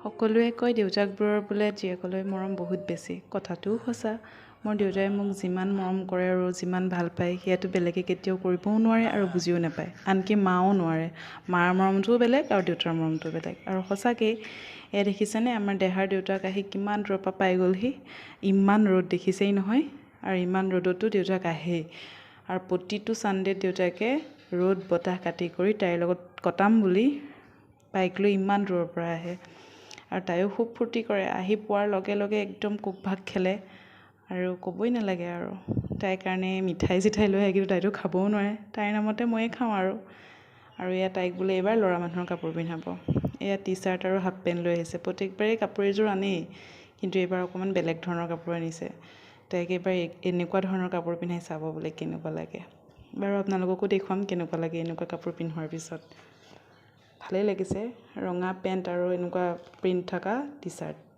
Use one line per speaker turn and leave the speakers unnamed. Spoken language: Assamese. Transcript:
সকলোৱে কয় দেউতাকবোৰৰ বোলে জীয়েকলৈ মৰম বহুত বেছি। কথাটোও সঁচা। মোৰ দেউতাই মোক যিমান মৰম কৰে আৰু যিমান ভাল পায়, সেয়াটো বেলেগে কেতিয়াও কৰিবও নোৱাৰে আৰু বুজিও নাপায়। আনকি মাও নোৱাৰে। মাৰ মৰমটোও বেলেগ আৰু দেউতাৰ মৰমটোও বেলেগ। আৰু সঁচাকেই এয়া দেখিছেনে, আমাৰ দেহাৰ দেউতাক আহি কিমান দূৰৰ পৰা পাই গ'লহি। ইমান ৰ'দ দেখিছেই নহয়, আৰু ইমান ৰ'দতো দেউতাক আহেই। আৰু প্ৰতিটো ছানডে'ত দেউতাকে ৰ'দ বতাহ কাটি কৰি তাইৰ লগত কটাম বুলি বাইক লৈ ইমান দূৰৰ পৰা আহে। আৰু তাইও খুব ফূৰ্তি কৰে। আহি পোৱাৰ লগে লগে একদম কোক-ভাগ খেলে আৰু ক'বই নালাগে। আৰু তাইৰ কাৰণে মিঠাই চিঠাই লৈ আহে, কিন্তু তাইতো খাবও নোৱাৰে, তাইৰ নামতে ময়ে খাওঁ। আৰু আৰু এয়া তাইক বোলে এইবাৰ ল'ৰা মানুহৰ কাপোৰ পিন্ধাব। এয়া টি চাৰ্ট আৰু হাফ পেণ্ট লৈ আহিছে। প্ৰত্যেকবাৰেই কাপোৰ এযোৰ আনেই, কিন্তু এইবাৰ অকণমান বেলেগ ধৰণৰ কাপোৰ আনিছে। তাইক এইবাৰ এনেকুৱা ধৰণৰ কাপোৰ পিন্ধাই চাব বোলে কেনেকুৱা লাগে। বাৰু আপোনালোককো দেখুৱাম কেনেকুৱা লাগে এনেকুৱা কাপোৰ পিন্ধোৱাৰ পিছত। ভালেই লাগিছে, ৰঙা পেণ্ট আৰু এনেকুৱা প্ৰিণ্ট থকা টি চাৰ্ট।